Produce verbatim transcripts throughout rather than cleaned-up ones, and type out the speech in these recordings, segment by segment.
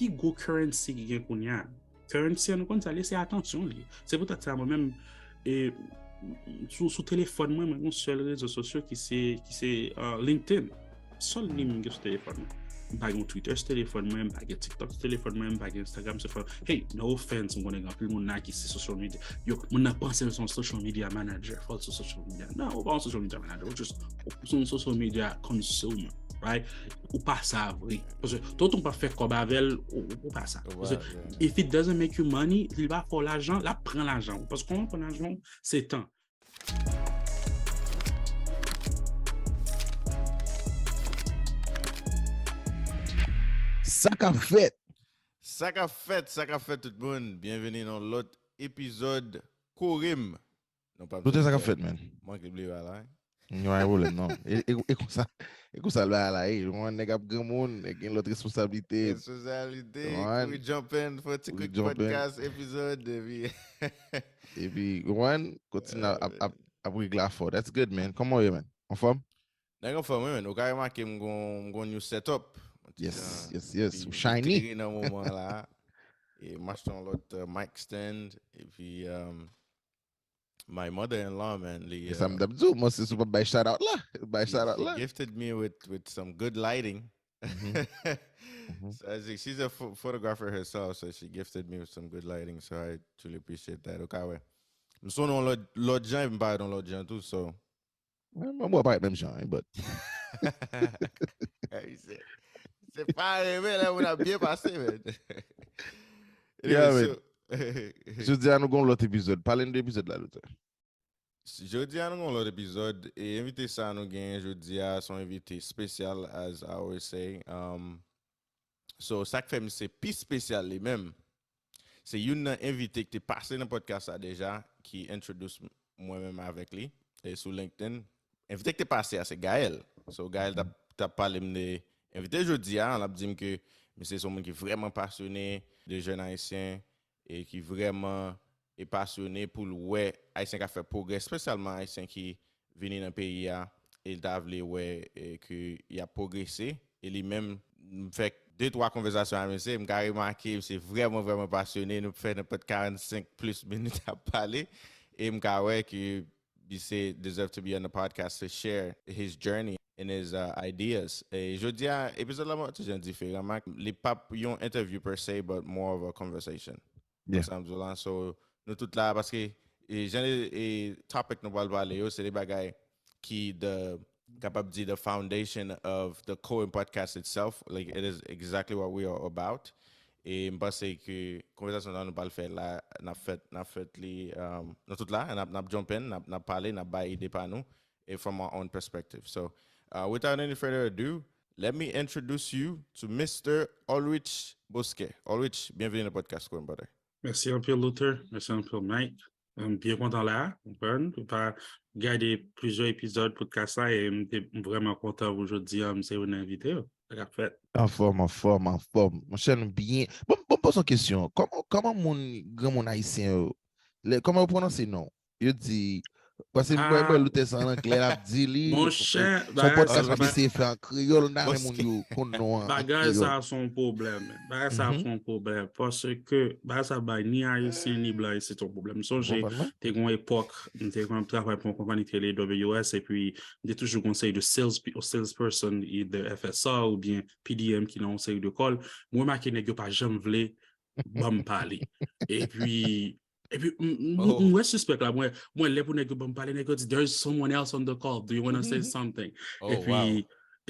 Ki gwo currency ki gen kounye a? Currency an, nou konn sa l ye, se atansyon li. Se poutèt sa mwen menm, e, sou, sou telefòn mwen, mwen gen yon sèl rezo sosyo ki se, ki se, uh, LinkedIn. Sèl li m gen sou telefòn mwen. M pa gen Twitter sou telefòn mwen, m pa gen TikTok sou telefòn mwen, m pa gen Instagram sou telefòn. Hey, no offense, m konnen gen anpil moun la ki se social media. Yo, moun nan panse l se yon social media manager, fò l sou social media. Non, ou pa yon social media manager, ou just, ou se yon social media consumer, right? Ou pa sa vre. Paske tout ou pa fè kòb avè l, ou, ou pa sa. Paske if it doesn't make you money, li pa fè w lajan, l ap pran lajan ou. Paske kòman pran lajan ou, se tan. Sa k ap fèt? Sa k ap fèt, sa k ap fèt tout moun. Byenveni nan lòt epizòd Kore m. Non, pa Doktè, sa k ap fèt, man? Mwen ki bliye la. Yon pwoblèm, non. E, e, e konsa, e konsa l la, la, e, yon nèg ap granmoun, nèg gen lòt responsablite. Responsablite, we jump in for ti quick podcast episode, epi Epi, Juan, kontinye ap, ap, ap regle afè. That's good, man. Kòman w ye, man? Anfòm? Nèg anfòm, wi, man. Ou ka remake m gon, m gon new setup. Yes, yes, yes. Ou shiny. Nan moman la. E m achte yon lòt uh, mic stand. Epi, um, my mother-in-law, man, li... Sa m t ap di w, mwen se sou pa bay shout out la. Bay shout out la. She gifted me with, with some good lighting. So, as she's a pho- photographer herself, so she gifted me with some good lighting, so I truly appreciate that. Ok, wè. M sonn yon lòt, lòt jan, epi m parèt yon lòt jan tou, so. Mwen, mwen, mwen parèt menm jan, but. Se, se pa renmen lè moun ap byen pase, man. Yeah, man. Jodi a nou gon lòt epizòd. Pale n de epizòd la, doktè. Jodi a nou gon lòt epizòd. E envite sa nou genyen jodi a, se yon envite espesyal, as I always say. Um, so, sa k fè misye pi espesyal li menm, se youn nan envite ki te pase nan podcast la deja, ki introduce mwen menm avèk li, e sou LinkedIn. Envite ki te pase a, se Gaël. So, Gaël t ap, t ap pale m de envite jodi a, l ap di m ke misye se yon moun ki vrèman pasyone de jèn ayisyen e ki vrèman e pasyone pou l wè ayisyen k ap fè pwogrè, espesyalman ayisyen ki vini nan peyi a, e l ta vle wè e ke y ap pwogrese. E li menm, m fè de twa konvèsasyon avè misye, m ka remake misye vrèman, vrèman pasyone. Nou fè nenpòt karannsenk plis minit ap pale. E m ka wè ke misye deserve to be on the podcast to share his journey and his uh, ideas. E jodi a, epizòd la mwen ti jan diferan, Mac. Li p ap yon interview per se, but more of a conversation. Yeah. Sa m di w la. So, nou tout la, paske e, jan e, e topic nou pral pale yo, se de bagay ki the, kapab di the foundation of the Korean podcast itself. Like, it is exactly what we are about. E m panse ke konvèsasyon nan nou pral fè la, n ap fèt, n ap fèt li, um, nou tout la, n ap, n ap jump in, n ap, n ap pale, n ap bay ide pa nou, e from our own perspective. So, uh, without any further ado, let me introduce you to Mister Ulrich Bosquet. Ulrich, byenveni nan podcast Korean Brother. Mèsi anpil, Luther. Mèsi anpil, Mike. M byen kontan la, konprann. M pa gade plizyè epizòd podcast la e m te m vrèman kontan pou jodi a, m se youn nan envite yo. Sa k ap fèt? Anfòm, anfòm, anfòm. Monchè, nou byen. Bon, bon, poze yon kesyon. Kòman, kòman moun, granmoun ayisyen yo, lè, kòman yo pwononse non? Yo di, paske mwen, mwen, Luther sa an anglè, l ap di li. Monchè, son podcast ap eseye fè an kreyòl, n a renmen moun yo konn non an. Bagay sa se yon pwoblèm. Bagay sa se yon pwoblèm. Paske bagay sa bay ni ayisyen, ni blan isit yon pwoblèm. M sonje, te gon epòk, m te konn ap travay pou yon konpayi ki rele W S, epi m te toujou gon seri de sales, salesperson, either F S R oubyen P D M ki nan yon seri de call. M remake nèg yo pa janm vle ban m pale. Epi, epi m, m, m, m wè sispèk la, mwen, mwen lè pou nèg yo ban m pale, nèg yo di, "There is someone else on the call. Do you wanna say something?" Oh, Epi, wow.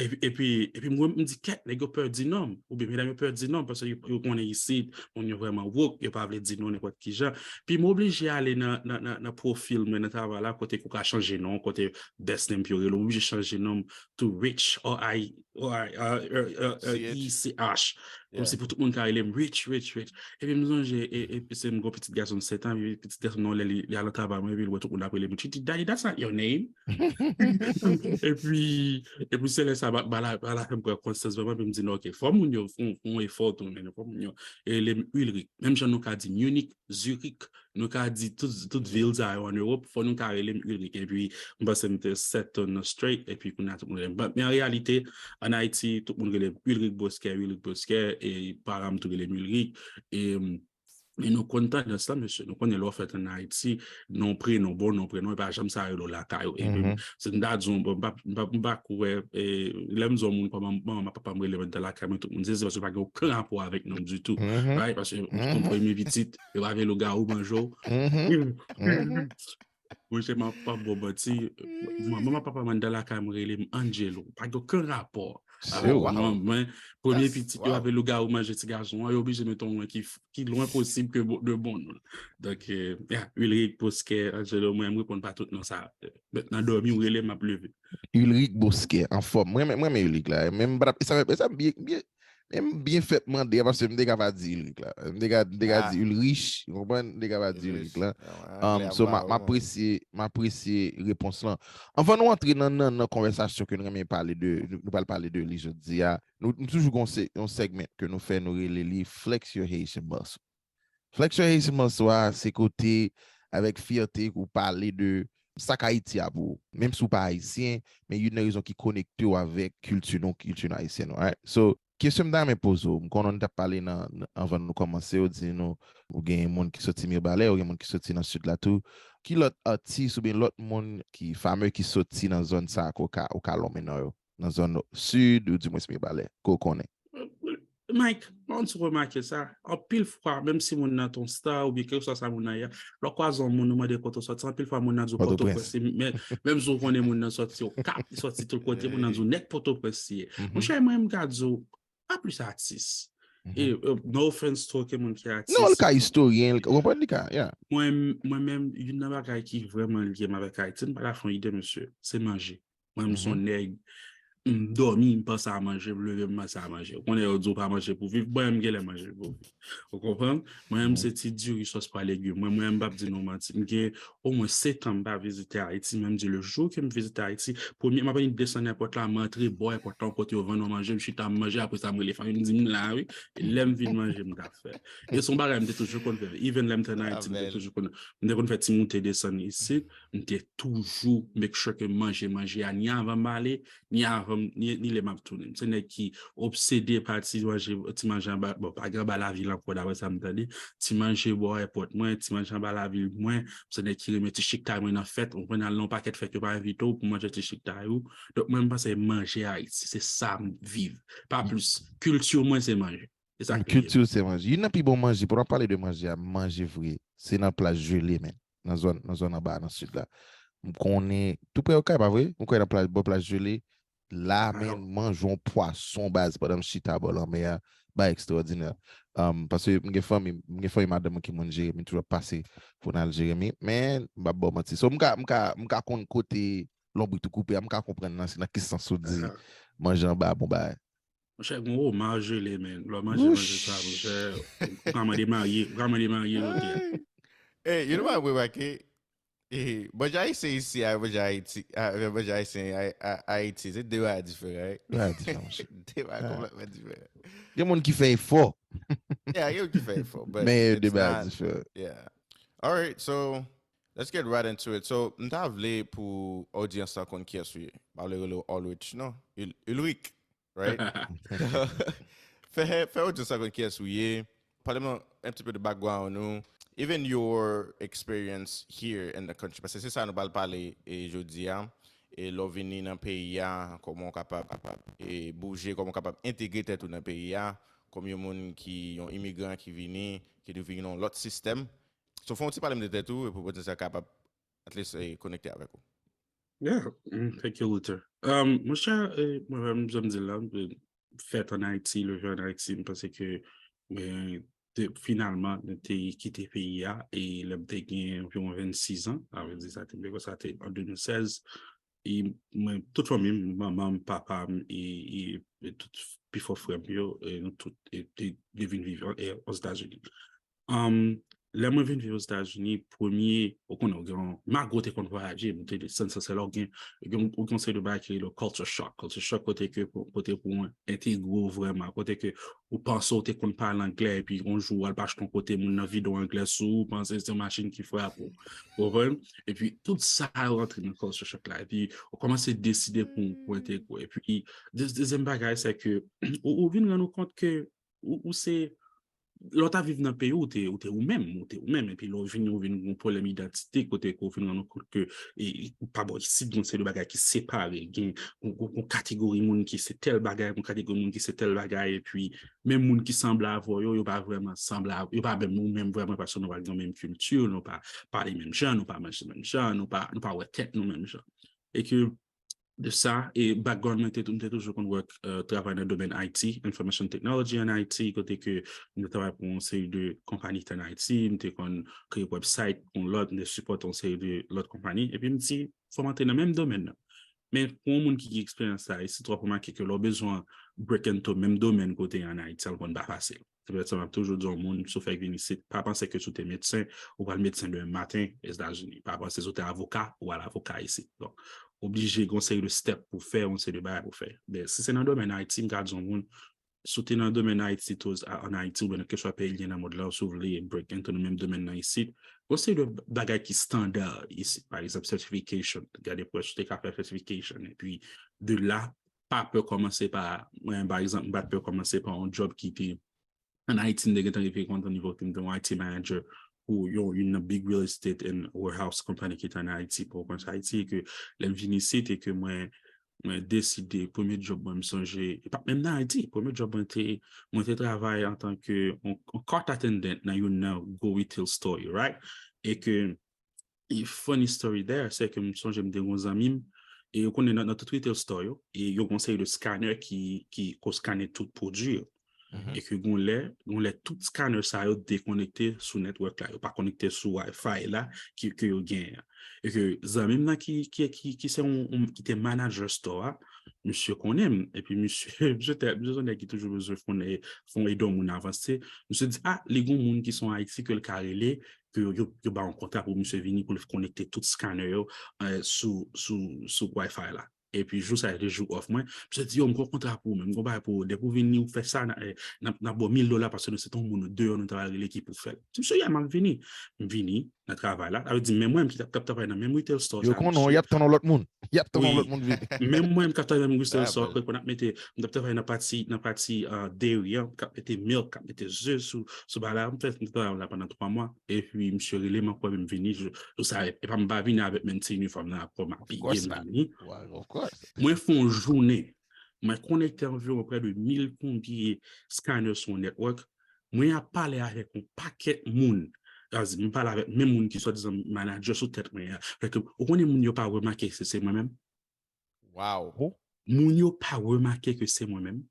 epi, epi, epi mwen, m di, "Kèt, nèg yo pè di non m." Oubyen medam yo pè di non m, paske yo, yo konnen isit, moun yo vrèman woke, yo pa vle di non nenpòt ki jan. Pi m oblije ale nan, nan, nan, nan pwofil mwen, nan travay la, kote ke w ka chanje non, kote best name pou yo rele w, m oblije chanje non m to Rich, R I, R I, uh, uh, uh, C H. E C H. Yeah. Kòmsi pou tout moun ka rele m Rich, Rich, Rich. Epi m sonje, e, e, se m gon pitit gason de sèt an, epi pitit gason nan lè li, li al nan travay mwen, epi l wè tout moun ap rele m Rich, li di, "Daddy, that's not your name." Epi, epi se lè sa, ba, ba la, ba la fè m pran konsyans vrèman, epi m di, "Non, ok, fò moun yo fè yon, fè yon efò tou, men fò moun yo rele m Ulrich." Menm jan nou ka di Munich, Zurich, nou ka di tout, tout vil sa yo an Ewòp, fò nou ka rele m Ulrick. Epi, m panse m te sèt an nan straight, epi kounye a tout moun rele m. But, men an reyalite, an Ayiti, tout moun rele m Ulrick Bosquet, Ulrick Bosquet, e paran m tou rele m Ulrick. E, e nou konn tandans la, mesye. Nou konnen lè w fèt an Ayiti, non prenon, bon non prenon, e pa janm sa yo rele w lakay ou. E menm, si m ta di w, bon, m pa, m pa, m pa kwè, e, lè m di yon moun kòman manman m ak papa m rele m anndan lakay mwen, tout moun sezi, paske pa gen okenn rapò avèk non m ditou. Right? Paske yon premye pitit, yo pa vle lougawou manje w. Monchè, m ap pa ba w manti. Manman m ak papa m anndan lakay mwen rele m Angelo. Pa gen okenn rapò avèk manman mwen. Premye pitit yo, avè lougawou manje ti gason an, yo oblije mete yon non ki, ki lwen posib ke de bon non. Donk, yeah, Ulrick, Bosquet, Angelo, mwen, m reponn pa tout non sa. Nan dòmi, ou rele m, m ap leve. Ulrick Bosquet, anfòm. Mwen, mwen, mwen, Ulrick la. Men m pa t ap, sa, sa byen, byen, men m byen fèt mande, paske m te ka pa di Ulrick la. M te ka, m te ka di Ulrich, ou konprann? M te ka pa di Ulrick la. Um, so, m apresye, m apresye repons lan. Anvan nou antre nan, nan, nan konvèsasyon ke nou renmen pale de, nou, nou pral pale de li jodi a, nou, nou toujou gon se, yon segment ke nou fè, nou rele li Flex Your Haitian Muscle. Flex Your Haitian Muscle a, se kote avèk fyète ou pale de sa k Ayiti a pou ou. Menm si w pa ayisyen, men youn nan rezon ki konekte w avèk kilti nou, kilti nou ayisyèn nou. Alright? So, kesyon m ta renmen poze w, m konnen nou t ap pale nan, anvan nou kòmanse, ou di nou, ou gen moun ki soti Mibalè, ou gen moun ki soti nan sid la tou. Ki lòt atis oubyen lòt moun ki fame ki soti nan zòn sa a ke w ka, ou ka lonmen non yo? Nan zòn sid, ou di mwens Mibalè, ke w konnen? Mike, mwen ti remake sa, anpil fwa, menm si moun nan te yon star oubyen kèlkeswa sa moun nan ye a, lè w kwaze yon moun, ou mande kote w soti, anpil fwa moun nan di w Pòtoprens. Menm si w konnen moun nan soti Okap, li soti tout kote, moun nan di w nèt Pòtoprens li ye. Monchè, mwen, m ka di w, pa plis atis. E, no offense to okenn moun ki atis. Non, li ka istoryen, ou konprann, li ka, yeah. Mwen, mwen menm, youn nan bagay ki vrèman lye m avèk Ayiti, m pa ka fè yon ide, mesye, se manje. Mwen, m se yon nèg, m dòmi, m panse a manje, m leve, m panse a manje. Ou konnen yo di w pa manje pou viv, mwen, m genlè manje pou viv. Ou konprann? Mwen, m se ti diri sòs pwa legim. Mwen, mwen, m p ap di nou manti. M gen omwen sèt an m pa vizite Ayiti, men m di le jour ke m vizite Ayiti, premye, m ap annik desann èpòt la, m antre bò èpòt la, yon kote yo vann yon manje, m chita, m manje, apre sa, m rele fanmi m, m di, "M la, wi." E lè m vin manje, m ka fè. E se yon bagay m te toujou konn fè. Even lè m te nan Ayiti, m te toujou konn, m te konn fè ti moute desann isit. M te toujou make sure ke m manje manje a ni avan m ale, ni avan m, ni, ni lè m ap tounen. M se nèg ki obsede pa ti manje, ti manje anba, bon, pa gen anba lavil ankò daprè sa m tande, ti manje bò èpòt mwen, ti manje anba lavil mwen, m se nèg ki renmen ti chiktay mwen nan fèt, ou konn al nan yon pakèt fèt yo pa envite w pou manje ti chiktay ou. Donk mwen m panse manje Ayiti, se sa m viv. Pa plis. Kilti mwen se manje. Se sa ki. Kilti se manje. Youn nan pi bon manje, pou n ap pale de manje a, manje vre, se nan plas jele, men. Nan zòn, nan zòn anba, nan sid la. M konnen, tou prè yo kay, pa vre? M konnen nan plas, bò plas jele. La, men, manje yon pwason, baz, pandan m chita bò lanmè a, bagay ekstwòdinè. Um, paske m gen fanmi, m gen fanmi madanm mwen ki moun Jeremi, m toujou ap pase pou n al Jeremi. Men, m p ap ba w manti. So, m ka, m ka, m ka konn kote lonbrit ou koupe a, m ka konprann nan, nan ki sans ou di manje anba a bon bagay. Monchè, gon omaj jele, men. Lè w manje manje sa, monchè, ou ka mande marye, ou ka mande marye kote a. Ey, you know what, remake, eh, manje ayisyen isi a manje Ayiti, a, manje ayisyen Ay- A- Ayiti, se de bagay diferan, right? Bagay diferan, monchè. De bagay konplètman diferan. Gen moun ki fè efò. Yeah, gen moun ki fè efò, but Men it's de bagay not- diferan. Yeah. All right, so let's get right into it. So, m ta vle pou odyans la konn kiyès ou ye. M pa vle rele w Ulrich, non. Ul- Ulrich, right? fè, fè odyans la konn kiyès ou ye. Pale m un petit peu de background ou. Even your experience here in the country. Paske se sa nou pral pale e jodi a. E lè w vini nan peyi a, kòman w kapab e bouje, kòman w kapab entegre tèt ou nan peyi a, kòm yon moun ki, yon imigran ki vini, ki te vini nan yon lòt sistèm. So, fè yon ti pale m de tèt ou, e pou potansyèl kapab, at least, e, konekte avèk ou. Yeah, mm, thank you, Luther. Um, monchè, e, mwen menm, jan m di l la, m fèt an Ayiti, leve an Ayiti, m panse ke, e, te, finalman, mwen te kite peyi a, e lè m te gen anviwon vennsis an, sa vle di sa te, sa te an de mil sèz, e mwen, tout fanmi m, manman m, papa m, e, e, e tout pifò frè m yo, e nou tout, e, te, te vin viv, e, Ozetazini. Um, lè mwen vin viv Ozetazini, premye, ou konnen, ou gen, malgre w te konn vwayaje, ou te desann, sa se lè w gen, ou gen, ou gen yon seri de bagay ki rele culture shock. Culture shock, kote ke, kote pou w entegre w vrèman, kote ke ou panse w te konn pale anglè, epi yon jou, w al pa achte yon kote, moun nan vide yon anglè sou ou, ou panse se yon machin ki frape w. Ou konprann? Epi, tout sa yo rantre nan culture shock la. Epi, ou kòmanse deside pou, pou entegre w. Epi, de-, dezyèm bagay, se ke ou, ou vin rann ou kont ke ou, ou se, lè w ta viv nan peyi w, ou te, ou te ou menm, ou te ou menm, epi lè w vini, ou vin gen yon pwoblèm idantite, kote ke w vin rann ou kont ke, e, e, pa bò isit, gen yon seri de bagay ki separe, gen yon, yon, yon kategori moun ki se tèl bagay, yon kategori moun ki se tèl bagay, epi menm moun ki sanble avè w yo, yo pa vrèman sanble avè, yo pa menm ou menm vrèman, paske nou pa gen menm kilti, nou pa pale menm jan, nou pa manje menm jan, nou pa, nou pa wè tèt nou menm jan. E ke de sa, e background mwen te, m te toujou konn work, euh, travay nan domèn I T, Information Technology and I T, kote ke m te travay pou yon seri de konpani ki te ann Ayiti, m te konn kreye website pou yon lòt, m te sipòte yon seri de lòt konpani, epi m di, fò m antre nan menm domèn nan. Men pou yon moun ki gen eksperyans sa, e si w ap remake ke lè w bezwen break into menm domèn kote an Ayiti, sa konn pa fasil. Se poutèt sa m ap toujou di yon moun, si w fèk vin isit, pa panse ke si w te medsen, ou pral medsen demen maten Etazini. Pa panse si w te avoka, ou pral avoka isit. Donk, oblije gen yon seri de step pou fè, yon seri de bagay pou fè. Men si se nan domèn I T, m ka di yon moun, si w te nan domèn I T, toz a-, an Ayiti, oubyen nan kèlkeswa peyi l ye nan mond lan, si w vle break into nan menm domèn nan isit, gen yon seri de bagay ki standard isit. Pa egzanp, certification. Gade pou wè si w te ka fè certification. Epi, de la, pa pè kòmanse pa, mwen, pa egzanp, m pa t pè kòmanse pa yon job ki te an Ayiti, m te gentan rive konn yon nivo ke m te yon I T manager pou yon, youn nan big real estate and warehouse company ki te an Ayiti, Port-au-Prince, Ayiti, e ke lè m vin isit, e ke mwen, mwen deside, premye job mwen, m sonje, e pa t menm nan Ayiti, premye job mwen te, mwen te travay antanke yon, yon cart attendant nan youn nan gwo retail store yo, right? E ke, e funny story there, se ke m sonje m te gen yon zanmi m, e ou konnen nan, nan tout retail store yo, e yo gen yon seri de scanner ki, ki ko scanner tout pwodui yo. E ke gen lè, gen lè tout scanner sa yo dekonekte sou network la, yo pa konekte sou Wi-Fi la ki, ke yo genyen an. E ke zanmi m nan ki, ki, ki, ki se yon, yon, ki te manager store a, misye konnen m, epi misye, misye te, misye se yon nèg ki toujou bezwen fè yon, fè yon ede yon moun avanse. Misye di, ah, li gen yon moun ki se yon I T ke l ka rele, ke yo, yo, yo ba yon kontra pou misye vini pou l konekte tout scanner yo, eh, sou, sou, sou Wi-Fi la. Epi jou sa a, se te jou off mwen. Misye di, yo, m gen yon kontra pou ou, men m gen yon bagay pou ou. Depi w vini, ou fè sa, n a, eh, n a, n a ba w mil dola paske nou se te yon moun deyò nou ta pral rele ki pou fè l. Di misye, yeah, m ap vini. M vini nan travay la. Sa vle di, menm mwen ki t ap, t ap travay nan menm retail store sa, misye. Yo konnen w, y ap tann yon lòt moun. Y ap tann yon lòt moun vini. Menm mwen ki t ap travay nan menm retail store, kòk mwen ap mete, m t ap travay nan pati, nan pati, ah, dairy an, k ap mete milk, k ap mete ze sou, sou bagay la. M fè travay la pandan twa mwa. Epi misye rele m ankò, epi m vini. Jou sa, e pa m pa vini avèk menm ti inifòm nan ankò, m apiye, m vini. Mwen fè yon jounen, mwen konekte anviwon prè de mil konbyen scanner sou yon network. Mwen ap pale avèk yon pakèt moun. Sa vle di, m pale avèk menm moun ki swadizan manager sou tèt mwen an. Fè ke, ou konnen moun yo pa remake se, se mwen menm. Wow. Moun yo pa remake ke se mwen menm.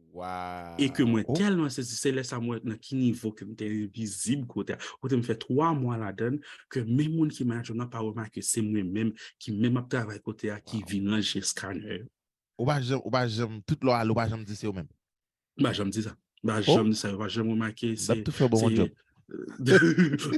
Wow. E ke mwen tèlman sezi, se lè sa mwen wè nan ki nivo ke m te envizib kote a. Kote m fè twa mwa ladan l, ke menm moun ki manager nan pa remake se mwen menm ki menm ap travay kote a, ki vin ranje scanner yo. Ou pa janm, ou pa janm, tout lè w ale, ou pa janm di se ou menm. M pa janm di sa. M pa janm di sa, yo pa janm remake, se, se the,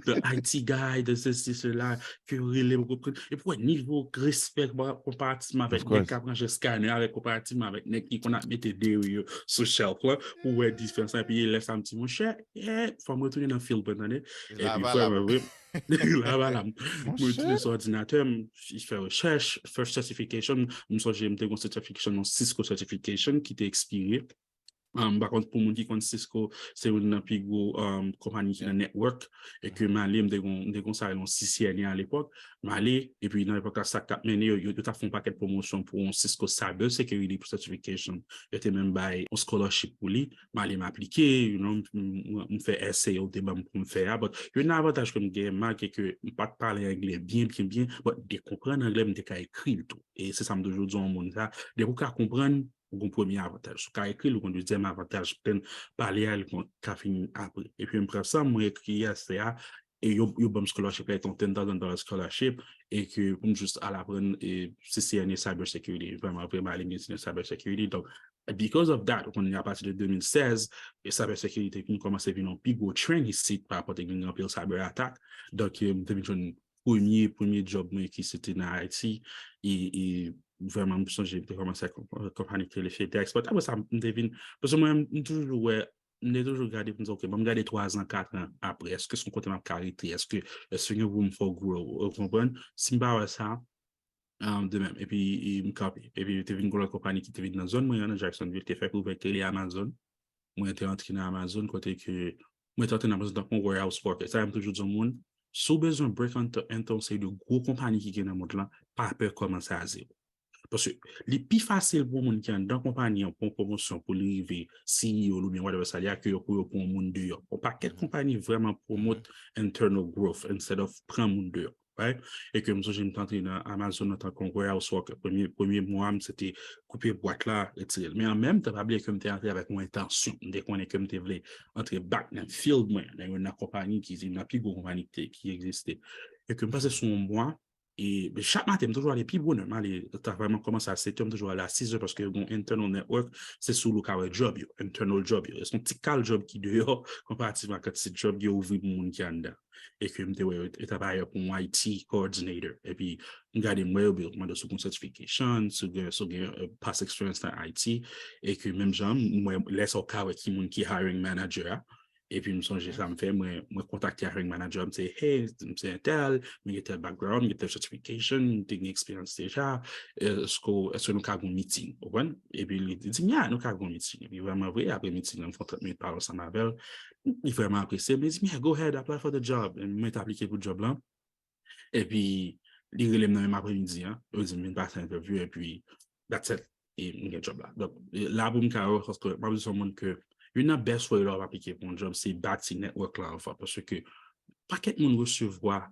the I T guy, the ceci, cela, ke yo rele m, konprann. Epi w wè nivo respè konparativman avèk nèg k ap ranje scanner, avèk konparativman avèk nèg ki konn ap mete deri yo sou shelf la, ou wè diferans la. Epi lè sa m di, monchè, eh, fò m retounen nan field mwen, tande. Epi vrèman vre, la, la, la, m retounen sou òdinatè, m fè rechèch, first certification, m sonje m te gen yon certification, yon Cisco certification ki te ekspire. Um, pa kont, pou moun ki konn Cisco, se youn nan pi gwo, um, konpayi ki nan network, e ke m ale, m te gon, m te gon sa rele yon C C N A alepòk. M ale, epi nan epòk la, sa k t ap mennen yo, yo, yo t ap fè yon pakèt pwomosyon pou yon Cisco Cyber Security Certification. Yo te menm bay yon scholarship pou li. M ale, m aplike, you know, m, m, m fè essay yo te ban m pou m fè a. But youn nan avantaj ke m genyen, malgre ke m pa t pale anglè byen, byen, byen, but m te konprann anglè, m te ka ekri l tou. E se sa m toujou di yon moun sa, depi w ka konprann, ou gon premye avantaj. Si w ka ekri l, ou gon dezyèm avantaj. Pètèt pale a, li ka vini apre. Epi m pran sa, mwen ekri a, se a, e yo, yo ban m scholarship la, se yon ten thousand dollar scholarship, e ke pou m jis al aprann, e, C C N A cyber security. Vrèman, vrèman, ale m enjinye cyber security. Donk, Because of that, ou konnen apati de de mil sèz, e cyber security vin kòmanse vin yon pi gwo trend isit pa rapò te gen anpil cyber attack. Donk, eh, m te vin jwenn premye, premye job mwen ki se te nan Ayiti, e, e vrèman m sonje m te kòmanse ak yon konpani ki rele FedEx. But apre sa, m te vin, paske mwen, m toujou wè, m te toujou gade pou m di, ok, ban m gade twa zan, kat an apre, èske se yon kote m ap ka rete, èske, èske gen room for grow, ou konprann? Si m pa wè sa, um, de menm, epi e, m kanpe. Epi te vin gen lòt konpani ki te vin nan zòn mwen an, nan Jacksonville, te fèk ouvè, ki rele Amazon. Mwen te antre nan Amazon, kote ke mwen te antre nan Amazon tankou yon warehouse worker. Sa m toujou di yon moun, si w bezwen break enter yon seri de gwo konpani ki gen nan mond lan, pa pè kòmanse a zewo. Paske li pi fasil pou moun ki anndan konpani an pran pwomosyon pou li rive C E O oubyen whatever sa li a ke yo pou yo pran yon moun deyò. Yon pakèt konpani vrèman pwomot internal growth instead of pran moun deyò. Right? E ke m sonje m t antre nan Amazon antanke yon warehouse worker. Premye, premye mwa m se te koupe bwat la, retire l. Men an menm tan, pa bliye ke m te antre avèk yon entansyon. M te konnen ke m te vle antre back nan field mwen, nan yon nan konpani ki se nan pi gwo konpani ki te, ki egziste. E ke m pase sou yon mwa, e men chak maten, m toujou ale pi bonè. M ale travay, mwen kòmanse a sèt è, m toujou ale a sis è paske yo gen yon internal network, se sou li w ka wè job yo, internal job yo. Se yon ti kal job ki deyò, konparativman a kantite job yo ouvri pou moun ki anndan. E ke m te wè yo te travay pou yon I T coordinator. Epi, m gade m wè yo, yo mande si w gen certification, si w gen, si w gen uh, past experience nan I T. E ke menm jan, m wè lè sa w ka wè ki moun ki hiring manager a. Epi m sonje sa m fè, mwen, mwen kontakte hiring manager, m se, hey, m se entèl, mwen gen tèl background, mwen gen tèl certification, mwen te gen eksperyans deja, èske, èske nou ka gen yon meeting, ou konprann? Epi li di m, yeah, nou ka gen yon meeting. Epi vrèman vre, apre meeting lan, m fè trant minit pale ansanm avè l, li vrèman apresye l, li di m, yeah, go ahead, apply for the job. Mwen te aplike pou job lan. Epi, li rele m nan menm apremidi an, yo di m vin pase entèvyou, epi, that's it. E m gen job la. Donk, la pou m ka wè, paske m ap di se yon moun ke, youn nan best way lè w ap aplike pou yon job, se bati network la anvan. Paske, pakèt moun resevwa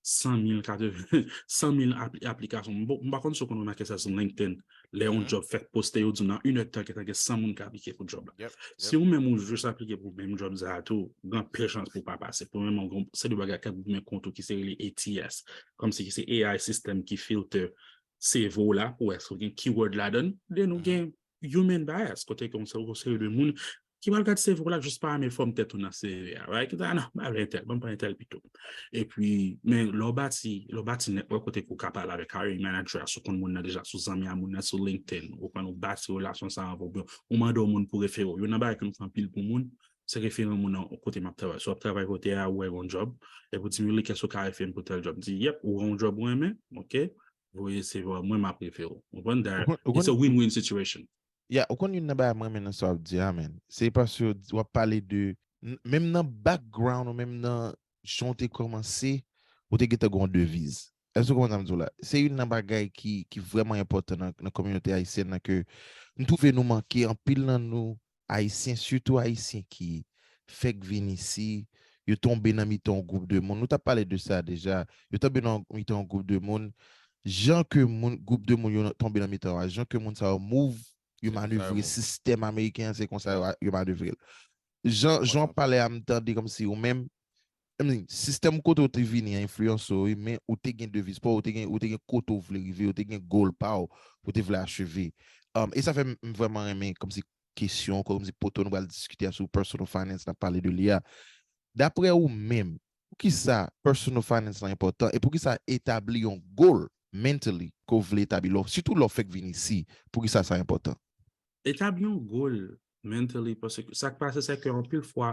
san mil, katreven, san mil aplikasyon. M pa konn si w konn remake sa sou LinkedIn. Lè yon job fèk poste, yo di w nan inèdtan, gentan gen san moun k aplike pou job la. Si ou menm ou jis aplike pou menm job sa a tou, gen anpil chans pou w pa pase. Premyèman, se de bagay k ap goumen kont ou ki se rele A T S. Kòmsi ki se A I sistèm ki filter C V w la pou wè si w gen keyword ladan l. Den nou gen human bias, kote ke yon seri de moun ki pral gade C V w la jis pa renmen fòm tèt ou nan C V a, right? Ki ta, non, m pa vle entèl, ban m pran entèl pito. Epi, men lè w bati, lè w bati network kote ke w ka pale avèk hiring manager a, si w konn moun nan deja, si w zanmi a moun nan sou LinkedIn, ou konn ou bati relasyon sa anvan, oubyen ou mande yon moun pou refere w. Youn nan bagay ke m fè anpil pou moun, se refere moun nan kote m ap travay. Si w ap travay kote a, ou wè yon job, epi w di m, Willy, kiyès ou ka refere m pou tèl job? M di, yep, ou wè yon job ou renmen, ok, voye C V a mwen, m ap refere w. Ou konprann? It's a win-win situation. Yeah, ou konn youn nan bagay mwen renmen nan sa w ap di a, man. Se paske w ap pale de, menm nan background ou, menm nan jan w te kòmanse, ou te gentan gen yon deviz. Èske w konprann sa m di w la? Se youn nan bagay ki, ki vrèman enpòtan nan, nan kominote ayisyèn nan ke m twouve nou manke, anpil nan nou, Ayisyen, sitou Ayisyen ki fèk vin isi, yo tonbe nan mitan yon gwoup de moun. Nou t ap pale de sa deja. Yo tonbe nan mitan yon gwoup de moun. Jan ke moun, gwoup de moun yo tonbe nan mitan yo a, jan ke moun sa yo move, yo manevre sistèm ameriken an, se konsa yo, yo manevre l. Jan, jan w ap pale a, m tande kòmsi ou menm, sistèm kote w te vini an enfliyanse w, wi, men ou te gen deviz pa w, ou te gen, ou te gen kote w vle rive, ou te gen goal pa w, ou te vle acheve. Um, e sa fè m, m vrèman renmen kòmsi kesyon, kòmsi poto nou pral diskite a sou personal finance, n ap pale de li a. Daprè ou menm, poukisa personal finance lan enpòtan e poukisa etabli yon goal mentally ke w vle etabli, lè w, sitou lè w fèk vin isi, poukisa sa enpòtan? Etabli yon goal mentally, paske sa k pase, se ke anpil fwa,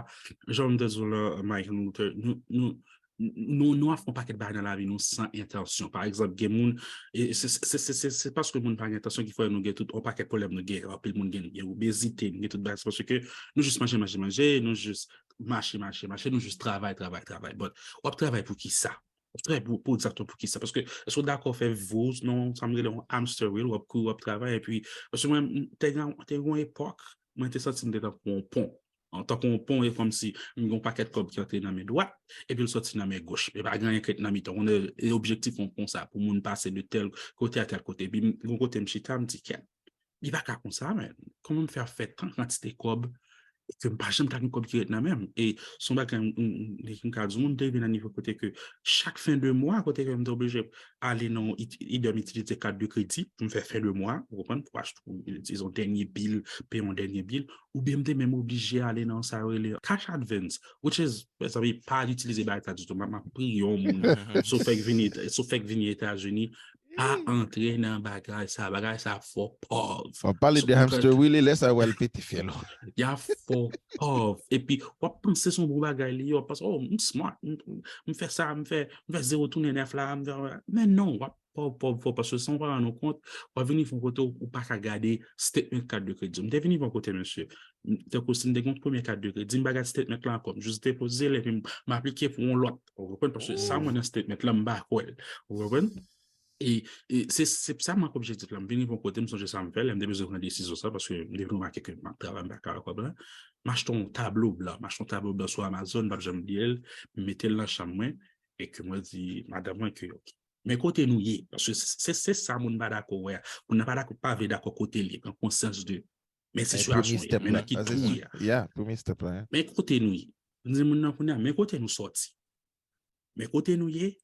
jan m te di w la, Mike, nou, nou, nou, nou, nou ap fè yon pakèt bagay nan lavi nou san entansyon. Pa egzanp, gen moun, e se, se, se, se, se paske moun pa gen entansyon ki fè nou gen tout yon pakèt pwoblèm nou gen. Anpil moun gen, gen obezite, nou gen tout bagay. Se paske nou jis manje, manje, manje, nou jis mache, mache, mache, nou jis travay, travay, travay. But, w ap travay pou ki sa? W ap travay pou, pou egzakteman pou ki sa? Paske, èske w dakò fè vou nan sa m rele yon hamster wheel, w ap kouri, w ap travay, epi, paske mwen, m te gen, te gen yon epòk, mwen te santi m te tankou yon pon. An tankou yon pon, e kòmsi m gen yon pakèt kòb ki antre nan men dwat, epi l soti nan men goch. E pa gen anyen k ret nan mitan. Konnen, e objektif yon pon sa, pou moun pase de tèl kote a tèl kote. Epi, m, yon kote m chita, m di, kèt, li pa ka konsa, men. Kòman m fè ap fè tan kantite kòb e ke m pa janm ta gen kòb ki ret nan men m. E se yon bagay m, m, m, m ka di w, m te rive nan nivo kote ke chak fen de mwa, kote ke m te oblije ale nan, it- idem itilize kat de kredi pou m fè fen de mwa, ou konprann, pou achte, pou itilize yon dènye bil, peye yon dènye bil, oubyen m te menm oblije ale nan sa yo rele cash advance, which is, mezanmi, pa itilize bagay sa ditou, m ap m ap priye yon moun, si w fèk vini, si w fèk vini Etazini, pa antre nan bagay sa, bagay sa fò pòv. W ap pale de hamster wheel, lè sa yo pral pete fyèl ou. Y ap fò pòv. Epi, w ap panse se yon bon bagay li ye, w ap panse, oh, m smart, m, m fè sa, m fè, m fè zewo tounen nèf la, m fè, men non, w ap pòv, pòv, pòv, paske san w pa rann ou kont, w ap vini fè yon kote ou pa ka gade statement kat de kredi. M te vini fè yon kote, mesye. M- Tankou si m te gen yon premye kat de kredi, m pa gad statement la ankò. M jis depoze l epi m, m aplike pou yon lòt. Ou konprann? Paske sa mwen nan statement la, m pa kwè l. Ou konprann? E, e se, se sa mank objektif la. M vin rive yon kote, m sonje sa m fè, lè m te bezwen pran desizyon sa, paske m te vin remake ke m ap travay, m pa ka wè kòb la. M achte yon tablo blan, m achte yon tablo blan sou Amazon, m p ap janm bliye l, m mete l nan chanm mwen, e ke mwen di madanm mwen ke, ok, men kote nou ye, paske se, se, se sa moun pa dakò wè a. Moun nan pa dakò, pa vle dakò kote l ye, pran konsyans de, men sitiyasyon ye, men nan ki twou ye a. Yeah, premye step la. Men kote nou ye. M di moun nan kounye a, men kote nou sòti. Men kote nou ye,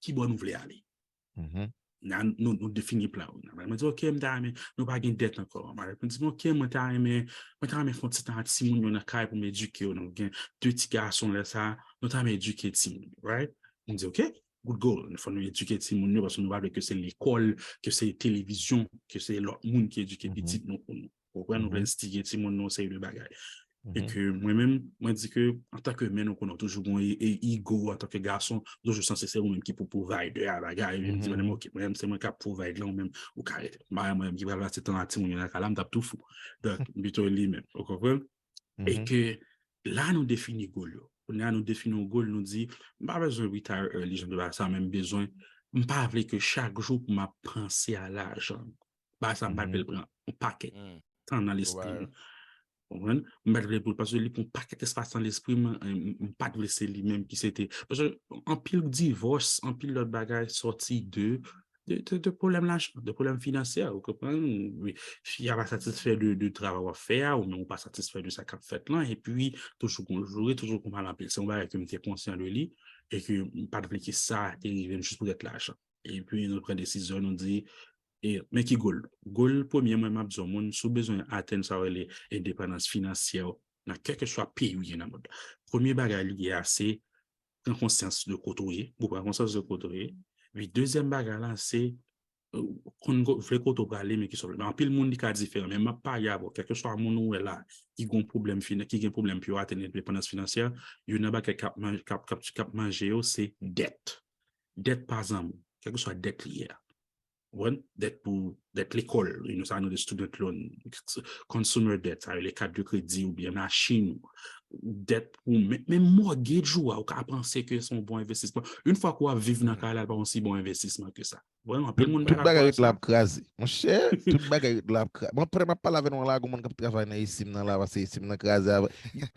ki bò nou vle ale. Nan, nou, nou defini plan nou. Mwen di, ok, m ta renmen, nou pa gen dèt ankò. Mwen di, ok, mwen ta renmen, mwen ta renmen fè yon ti tan ak timoun yo nan kay pou m edike yo. Nou gen de ti gason lè sa, nou ta renmen edike timoun yo, right? M di, ok, good goal. Fò nou edike timoun yo, paske nou pa vle ke se lekòl, ke se televizyon, ke se lòt moun ki edike pitit nou pou nou. Ou konprann? Nou vle enstige timoun nou yon seri de bagay. E ke mwen menm, mwen di ke antanke men, nou konnen w toujou gen yon e- e- ego antanke gason, ou toujou sanse se ou menm ki pou provide a bagay, men m di mwen menm, ok, mwen menm se mwen k ap provide la, ou menm ou ka rete. M pa renmen mwen menm ki pral pase tan ak timoun yo nan kay la, m t ap tou fou. Donk, m pito li menm, ou konprann? E ke la nou defini goal yo. Kounye a nou defini yon goal, nou di, m pa bezwen retire early, jan de bagay sa, men m bezwen, m pa vle ke chak jou pou m ap panse a lajan. Bagay sa m pa t vle l pran yon pakèt tan nan lespri m. Konprann? M pa t vle pou l, paske li pran yon pakèt espas nan lespri m, m, m pa t vle se li menm ki se te. Paske anpil divòs, anpil lòt bagay sòti de, de, de, de pwoblèm lajan, de pwoblèm finansyè, ou konprann? Wi. Fi a pa satisfè de, de travay w ap fè a, ou menm ou pa satisfè de sa k ap fèt lan, epi toujou gon joure, toujou gon pale anpil. Se yon bagay ke m te konsyan de li, e ke m pa t vle ke sa te rive m jis poutèt lajan. Epi nou pran desizyon, nou di, e, men ki goal nou? Goal premye, mwen, m ap di yon moun, si w bezwen atenn sa w rele endepandans finansyè w nan kèlkeswa peyi w ye nan mond la. Premye bagay li ye a, se pran konsyans de kote w ye. Ou pran konsyans de kote w ye. Epi dezyèm bagay la, se, e, konn ko- vle kote w prale, men ki sa w vle. Men anpil moun, li ka diferan. Men m ap parye avè w, kèlkeswa moun ou wè la, ki gon pwoblèm finan- ki gen pwoblèm pou yo atenn endepandans finansyè, youn nan bagay k ap man- k ap, k ap, k ap manje yo, se dèt. Dèt pa zanmi w, kèlkeswa dèt li ye a. Ou konprann? Dèt pou, dèt lekòl, you know, sa nou rele student loan, consumer debt, sa rele kat de kredi oubyen machin ou, dèt pou, men, men mortgage ou a, ou ka panse ke se yon bon envestisman. Yon fwa ke w ap viv nan kay la, li pa yon si bon envestisman ke sa. Ou konprann? Anpil moun pa dakò ak sa. Tout bagay ret la ap kraze. Monchè, tout bagay ret la ap kraze. Mwen, pandan m ap pale avè nou la, gon moun k ap travay nan Esim nan la, paske Esim nan kraze avè.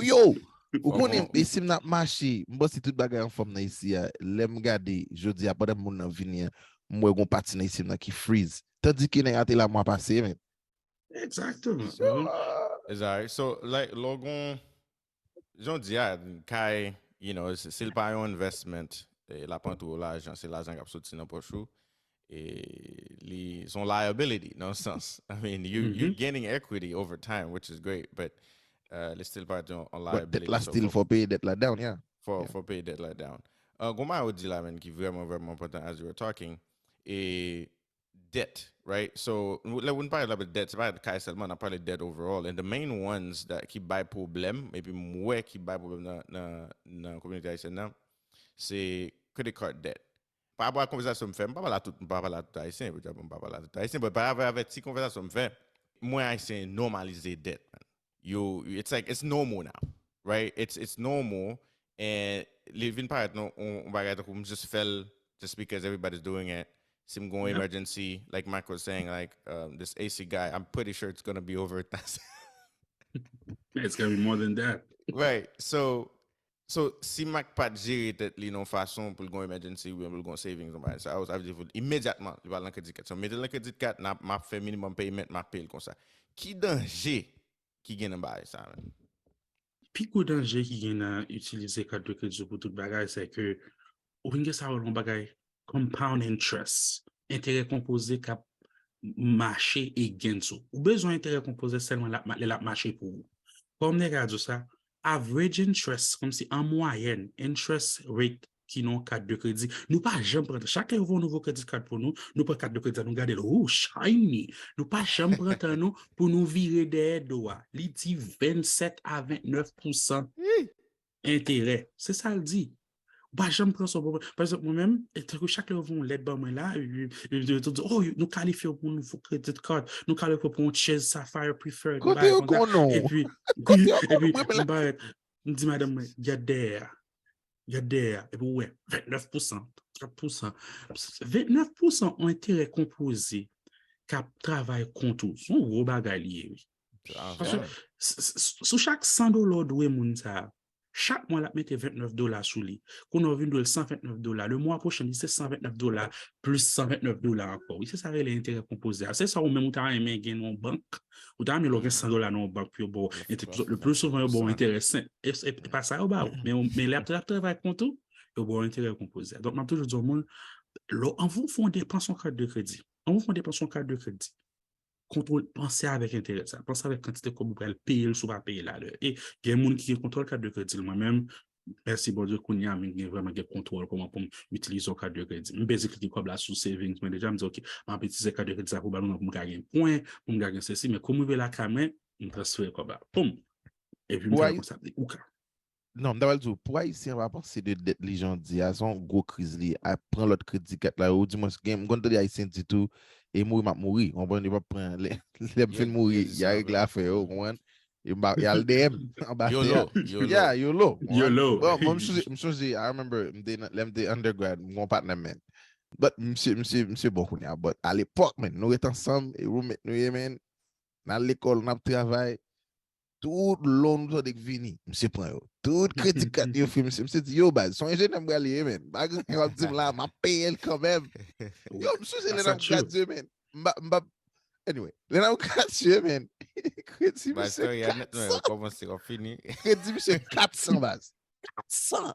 Yo! Ou konnen, Esim nan ap mache. M panse tout bagay anfòm nan isi a. Lè m gade, jodi a, pandan moun nan vini an, m wè gon pati nan Esim nan ki freeze. Tandike nèg la te la mwa pase, men. Exactement. It's alright. So, like, lè w gon, jan w di a, kay, you know, si l pa yon investment, e, l ap antre w lajan, se lajan k ap soti nan pòch ou. E li, se yon liability, nan yon sans. I mean, you, you're gaining equity over time, which is great, but uh, li still pa yon, yon But dèt liability. la So, still fò, fò peye dèt la down, yeah. fò, Yeah. fò peye dèt la down. Uh, gon bagay ou di la, man, ki vrèman, vrèman enpòtan as you were talking. E debt, right? So, nou- lè nou pale la de debt, se pa kay sèlman, n ap pale debt overall. And the main ones that ki bay pwoblèm, epi m wè ki bay pwoblèm nan, nan, nan kominote ayisyèn nan, se credit card debt. Pa rapò a konvèsasyon m fè, m pa pale a tout, m pa pale a tout Ayisyen, m pa pale a tout Ayisyen, but pa rapò avèk ti konvèsasyon m fè, m wè Ayisyen nòmalize dèt, man. Yo, it's like, it's normal now, right? It's, it's normal, and li vin parèt non, on, on bagay tankou m just fè l just because everybody's doing it. Si m gon emergency, like Mac was saying, like, um, this A C guy, I'm pretty sure it's gonna be over a thousand. It's gonna be more than that. Right. So, so si Mac pa t jere tèt li nan yon fason pou l gon emergency oubyen pou l gon savings, yon bagay sa, sa vle di pou l imedyatman li pral nan credit card. So, mete l nan credit card, n ap, m ap fè minimum payment, m ap peye l konsa. Ki danje ki gen nan bagay sa, man? Pi gwo danje ki gen nan itilize kat de kredi pou tout bagay, se ke ou vin gen sa rele yon bagay compound interest, enterè konpoze k ap mache against ou. Ou bezwen enterè konpoze sèlman lè l ap mache pou ou. Kòm nèg la di w sa, average interest, kòmsi an mwayèn, interest rate ki nan yon kat de kredi. Nou pa janm pran tan. Chak lè yo voye yon nouvo kredi kat pou nou, nou pran kat de kredi a, nou gade l, oh, shiny. Nou pa janm pran tan nou pou nou vire dèyè do a. Li di vennsèt a vennèf pousan enterè. Se sa l di. Ou pa janm pran sa. Pa egzanp, mwen menm, e tankou chak lè yo voye yon lèt ban mwen la, yo di, oh, nou kalifye w pou yon nouvo credit card, nou kalifye w pou yon Chase Sapphire Preferred, yon bagay konsa. Epi, epi, m parèt, m di madanm mwen, gad dèyè a. Gad dèyè a, epi w wè, vennèf pousan, trant pousan. Vennèf pousan yon enterè konpoze k ap travay kont ou. Se yon gwo bagay li ye, wi. Paske sou chak san dola w dwe moun sa a, chak mwa l ap mete vennèf dola sou li. Kounye a w vin dwe l san vennèf dola. Le mwa pwochen, li se san vennèf dola plis san vennèf dola ankò. Wi, se sa rele enterè konpoze a. Se sa ou menm ou ta renmen gen nan yon bank. Ou ta renmen lè w gen san dola nan yon bank pou yo ba w enterè. Le pli souvan, yo ba w enterè senp. E pa sa yo ba ou. Men lè y ap travay kont ou, yo ba w enterè konpoze a. Donk, m ap toujou di yon moun, lè w, anvan w fè yon depans yon kat de kredi, anvan w fè yon depans yon kat de kredi, kontwole, panse avèk enterè sa. Panse avèk kantite kòb ou pral peye l si w pa peye l alè. E gen moun ki gen kontwòl kat de kredi l. Mwen menm, mèsi Bondye, kounye a m gen vrèman gen kontwòl kòman pou m itilize yon kat de kredi. M bezwen klike kòb la sou savings mwen deja, m di, ok, m ap itilize kat de kredi sa pou ba m pou m ka gen pwen, pou m ka gen sesi, men kou m rive lakay mwen, m transfere kòb la. Poum! Epi m fè l konsa, m di, ou ka. Non, m ta pral di w, pou Ayisyen an pa panse de dèt li jan w di a, se yon gwo kriz li ye. Pran lòt kredi kat la, ou di mwen, gen, m konn tande Ayisyen di tou, e mouri m ap mouri, w konprann, yo p ap pran, lè m fin mouri, y a regle afè yo, w konprann? Y al dèyè m, anba tè. YOLO, YOLO. Yeah, YOLO. YOLO. Bon, mwen, m sonje, m sonje, I remember, m te, lè m te undergrad, m gon patnè m, man. But, misye, misye, misye bon kounye a, but, alepòk, man, nou ret ansanm, e roommate nou ye, man. N al lekòl, n ap travay, tout loan nou tande k vini, misye pran yo. Tout kredi kat yo fè, misye, misye di, yo, baz, se yon enjenyè m pral ye, man. Pa gen anyen w ap di m la, m ap peye l kanmenm. Yo, m sonje lè n ap gradye, man. M pa, m pa, anyway, lè n ap gradye, man. Kredi misye kat san. Kredi misye kat san, baz. Kat san.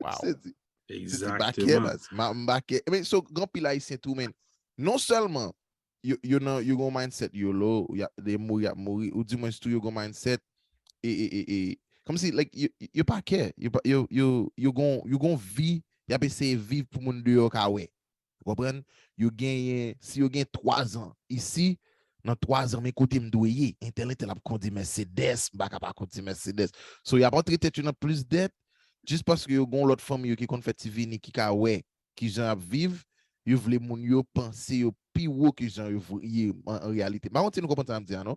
Misye di, misye di, bakè, baz. M bakè. Men, so, gen anpil Ayisyen tou, man. Non sèlman, yo, yo nan, yo gon mindset YOLO, y ap, lè mouri, y ap mouri, ou di mwens tou yo gon mindset, e, e, e, e, kòmsi, like, yo, yo pa care, yo, yo, yo, yo gon, yo gon vi, y ap eseye viv pou moun deyò ka wè. Ou konprann? Yo genyen, si yo gen twa zan isi, nan twa zan, men kote m dwe ye, entèl, entèl ap kondi Mercedes, m pa ka pa kondi Mercedes. So, y ap antre tèt yo nan plis dèt, jis paske yo gon lòt fanmi yo ki konn fè ti vini, ki ka wè kijan y ap viv, yo vle moun yo panse yo pi wo ke jan yo ye an reyalite. M pa konn si nou konprann sa m di a, non?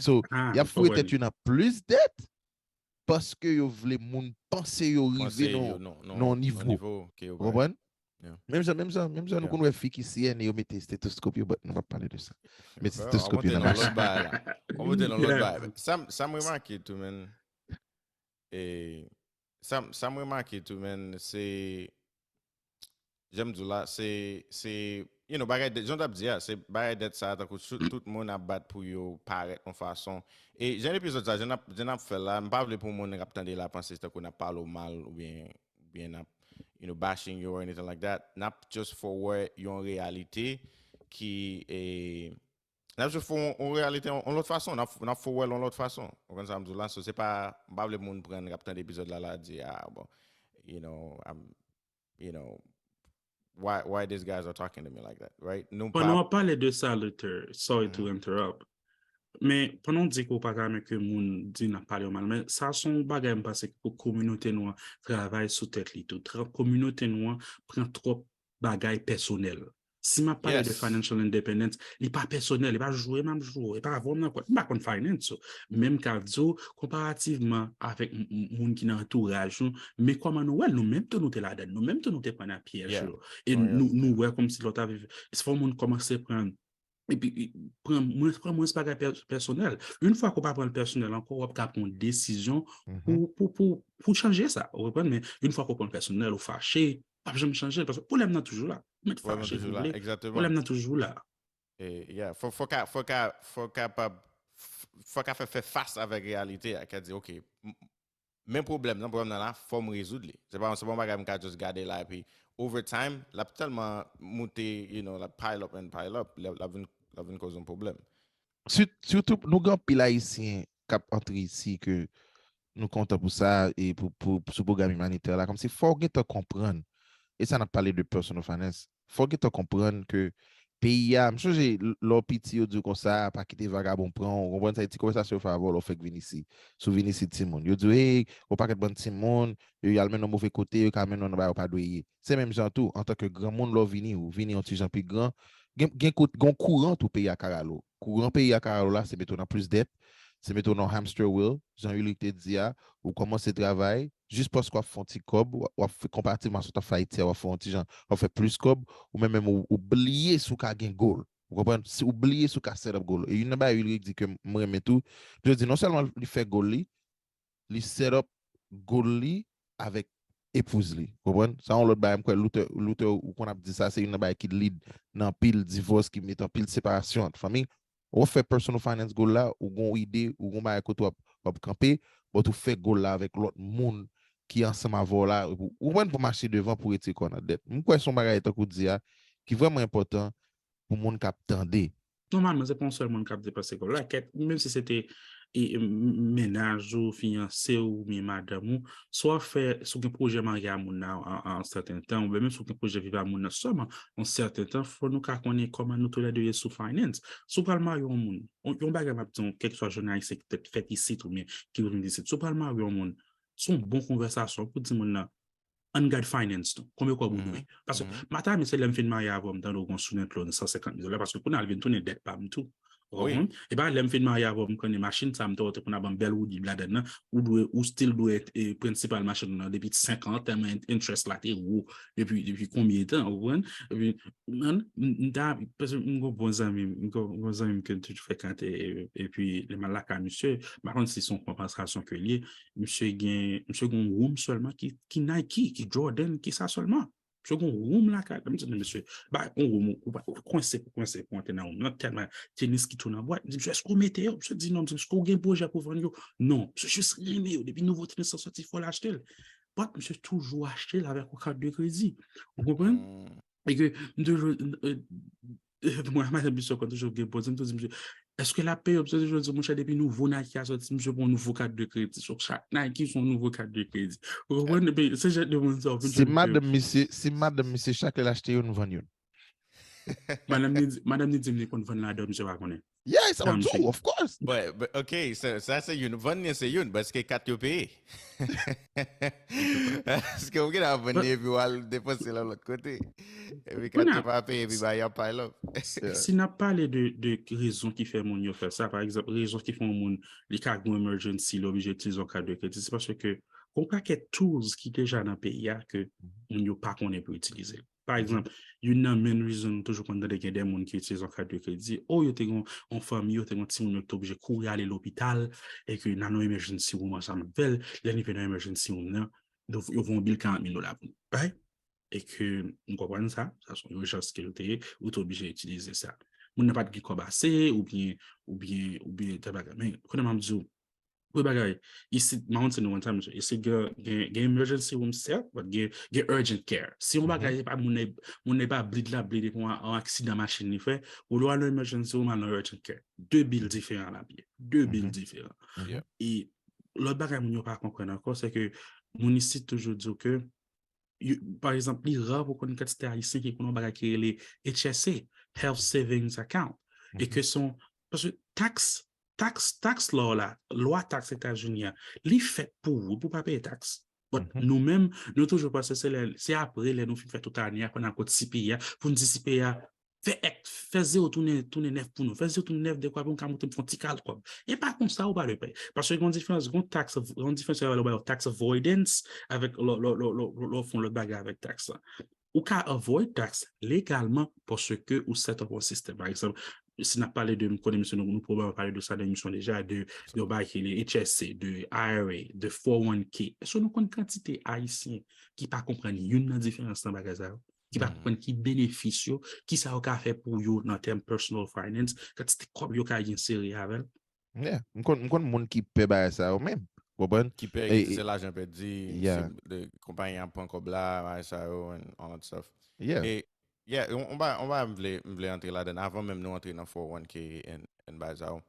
So, y ap foure tèt yo nan plis dèt paske yo vle moun panse yo rive nan yon nivo. Ou konprann? Menm jan, menm jan, menm jan nou konn wè fi ki siyèn e yo mete stetoskop yo, but nou p ap pale de sa. Mete stetoskop yo nan machin. Ou mete nan lòt bagay. Sa m remake tou, man. E sa m remake tou, man, se, jan m di w la, se, se, you know, bagay dèt, jan w t ap di a, se bagay dèt sa, tankou tout moun ap bat pou yo parèt yon fason. E jan epizòd sa, jan n ap, jan n ap fè l la, m pa vle pou moun k ap tande l la panse tankou n ap pale w mal oubyen, oubyen n ap, you know, bashing you or anything like that. N ap just forward yon reyalite ki, e, n ap just fè yon, yon reyalite yon, yon lòt fason. N ap, n ap forward yon lòt fason. Ou konn sa m di w la? So, se pa, m pa vle moun pran, k ap tande epizòd la, la di, ah, bon, you know, I'm, you know, why, why these guys are talking to me like that, right? Nou pa. Pandan w ap pale de sa, Luther, sorry to interrupt, men pandan w di ke w pa ta renmen ke moun di n ap pale w mal, men sa se yon bagay m panse ke pou kominote nou an travay sou tèt li tou. Kominote nou an pran twòp bagay pèsonèl. Si m ap pale de financial independence, li pa pèsonèl, li pa jwe m ap jwe, e pa avè w m nan kwè. M pa konn finance, so. Men m ka di w, konparativman avèk moun ki nan antouraj nou, men kòman nou wè l, nou menm tou nou te ladan l, nou menm tou nou te pran nan pyèj yo. E nou, nou wè kòmsi lè w ta viv, se fò moun kòmanse pran, epi pran mwens, pran mwens bagay pèsonèl. Yon fwa ke w pa pran l pèsonèl ankò, w ap ka pran yon desizyon pou, pou, pou, pou chanje sa. Ou konprann? Men yon fwa ke w pran l pèsonèl, ou fache, w ap janm chanje l, paske pwoblèm nan toujou la. Ou mèt fache, ou vle, pwoblèm nan toujou la. E, yeah, fò, fò ka, fò ka, fò kapab, fò ka fè, fè fas avèk reyalite a, ka di, ok, m, Men pwoblèm nan, pwoblèm nan la, fò m rezoud li. Se pa, se pa yon bagay m ka just gade la, epi over time, l ap tèlman moute, you know, l ap pile up and pile up, l ap, l ap vin, l ap vin koz yon pwoblèm. Sitou, nou gen anpil Ayisyen k ap antre isi ke nou kontan pou sa e pou, pou, sou pwogram imanitè la. Kòmsi fò w gentan konprann. E sa n ap pale de personal finance. Fò w gentan konprann ke peyi a, m sonje lè w piti yo di w konsa, pa kite vagabon pran w, ou konprann sa, e ti konvèsasyon yo fè avè w lè w fèk vin isi. Si w vin isi timoun. Yo di w, hey, yon pakèt bann timoun, yo al mennen w move kote, yo ka mennen w nan bagay ou pa dwe ye. Se menm jan tou, antanke granmoun, lè w vini, ou vini yon ti jan pi gran, gen, gen kout, gen yon kouran tou peyi a ka rale w. Kouran peyi a ka rale w la, se mete w nan plis dèt, se mete w nan hamster wheel, jan Ulrick te di a, ou kòmanse travay, jis paske w ap fè yon ti kòb, w ap, w ap fè konparativman sa w t ap fè Ayiti a, w ap fè yon ti jan, w ap fè plis kòb, ou menm menm ou, ou bliye si w ka gen goal. Ou konprann? Si ou bliye si w ka set up goal. E youn nan bagay Ulrick di ke m renmen tou, li di non sèlman li fè goal li, li set up goal li avèk epouz li. Konprann? Sa yon lòt bagay, m kwè Luther, Luther ou konn ap di sa, se youn nan bagay ki lead nan anpil divòs, ki mete anpil separasyon ant fanmi. Ou fè personal finance goal la, ou gon ide, ou gon bagay kote w ap, w ap kanpe, but ou fè goal la avèk lòt moun ki ansanm avè w la, ou, ou konprann, pou mache devan, pou retire kò w nan dèt. M kwè se yon bagay tankou di a, ki vrèman enpòtan pou moun k ap tande. Nòmalman, se pa yon sèl moun k ap depanse kòb la. Kèk, menm si se te e, e, m- mennaj ou, fiyanse ou, oubyen madanm ou, si w ap fè, si w gen pwojè marye a moun nan an, an sèten tan, oubyen menm si w gen pwojè viv a moun nan sèlman an sèten tan, fò nou ka konnen kòman nou toulède ye sou finance. Si w pral marye yon moun, yon, yon bagay m ap di w, kèlkeswa jèn ayisyen ki petèt fèt isit oubyen ki vin isit, si w pral marye yon moun, se yon bon konvèsasyon pou di moun nan, ann gad finance nou. Konbyen kòb ou dwe? Paske madanm, se lè m fin marye avè w, m tande w gon student loan san senkant mil dola, paske kounye a l vin tounen dèt pa m tou. Ou konprann? E pa lè m fin marye avè w, m konnen machin sa m te wè w te konn ap ban m bèl woulib ladan l nan, ou dwe, ou still dwe e, prensipal machin ou nan depi senk an, tèlman interest la te wo depi, depi konbyen tan, ou konprann? Epi, man, m, m ta, paske m gon bon zanmi m, m gon bon zanmi m ke m toujou frekante, e- epi lè m al lakay misye, m pa konn si se yon konpansasyon ke l ye, misye gen, misye gen yon room sèlman ki, ki Nike, ki Jordan, ki sa sèlman. Misye gen yon room lakay, m di, men mesye, bay yon room, ou, ou, ou kwense pou kwense pou antre nan room nan, tèlman tenis ki tou nan bwat. M di, mesye, èske w mete yo? Misye di, non, m di, èske w gen pwojè pou vann yo? Non, misye jis renmen yo, depi nouvo tenis lan sòti, fò l achte l. But misye toujou achte l avèk yon kat de kredi. Ou konprann? E ke m toujou, e, e, mwen, madanm misye konn toujou gen poze, m toujou di, mesye, èske l ap peye? Misye toujou di, monchè, depi nouvo Nike a sòti, misye pran nouvo kat de kredi. So, chak Nike se yon nouvo kat de kredi. Ou konprann? Epi, se jan de moun sa, ou vin Si jwenn ke madanm misye, si madanm misye chak lè l achte youn, vann youn. Madanm ni di, madanm ni di m li konn vann ladan, misye pa konnen. Yeah, it's Sa about misye you, of course. But, but, ok, sa, sa se youn. Vann li se youn, paske kat yo peye. Paske ou gen ap vann li epi w al depanse l yon lòt kote. Epi kat yo pa peye, epi ba y ap pile up. Si n ap pale de, de rezon ki fè moun yo fè sa, pa egzanp, rezon ki fè yon moun li ka gen yon emergency, li oblije itilize yon kat de kredi, se paske gon pakèt tools ki deja nan peyi a ke moun yo pa konnen pou itilize l. Pa egzanp, youn nan main reason nou toujou konn tande gen de moun ki itilize yon kat de kredi, o yo te gen yon fanmi, yo te gen yon timoun yo ki te oblije kouri ale lopital, e ke nan yon emergency room ansanm avè l, lè l rive nan emergency room nan, yo, yo voye yon bil karant mil dola pou nou. Right? E ke m konprann sa, sa se yon ijans ke l te ye, ou te oblije itilize sa. Moun nan pa t gen kòb ase, oubyen, oubyen, oubyen tèl bagay. Men, kounye a m ap di w, premye bagay, isit, m pa konn si nou konn sa, mesye, isit gen, gen, gen emergency room, sèt, but gen, gen urgent care. Si yon bagay, se pa moun nan, moun nan pa bleed la, bleed pou yon, yon aksidan machin li fè, olye w al nan emergency room, al nan urgent care. De bil diferan l ap ye. De bil diferan. E lòt bagay moun yo pa konprann ankò, se ke moun isit toujou di w ke yo- pa egzanp, li ra pou konn kantite Ayisyen ki konn yon bagay ki rele H S A, Health Savings Account. E ke se yon, paske tax, tax, tax law la, lwa tax Etazini a, li fèt pou ou, pou pa peye tax. But nou menm, nou toujou panse se lè, se apre lè nou fin fè tout ane a, konn al kot C P A, pou n di C P A, fè èk, fè zewo tounen, tounen nèf pou nou. Fè zewo tounen nèf dekwa pou n ka monte pou fè yon ti kal kòb. E pa konsa ou pa dwe peye. Paske gen yon diferans, gen yon tax, gen yon diferans lè w bay yon tax avoidance avèk lè, lè, lè, lè, lè w fè yon lòt bagay avèk tax la. Ou ka avoid tax legalman paske ou set up yon sistèm. Pa egzanp, si n ap pale de, m konnen misye, nou, nou pwobableman pale de sa nan emisyon deja, de, de yon bagay ki rele H S A, de I R A, de four oh one K. Èske nou konn kantite Ayisyen ki pa konprann youn nan diferans nan bagay sa yo? Ki pa konprann ki benefis yo, ki sa yo ka fè pou yo nan tèm personal finance, kantite kòb yo ka gen sere avè l. Yeah, m konn, m konn moun ki pè bagay sa yo menm. Ou konprann? Ki pè, E- ki se lajan pèdi, Yeah. se de konpayi an pran kòb la, bagay sa yo, and all that stuff. Yeah. E, yeah, yon yon ba- yon bagay m vle, m vle antre ladan avan menm nou antre nan four oh one K and, and bagay sa yo.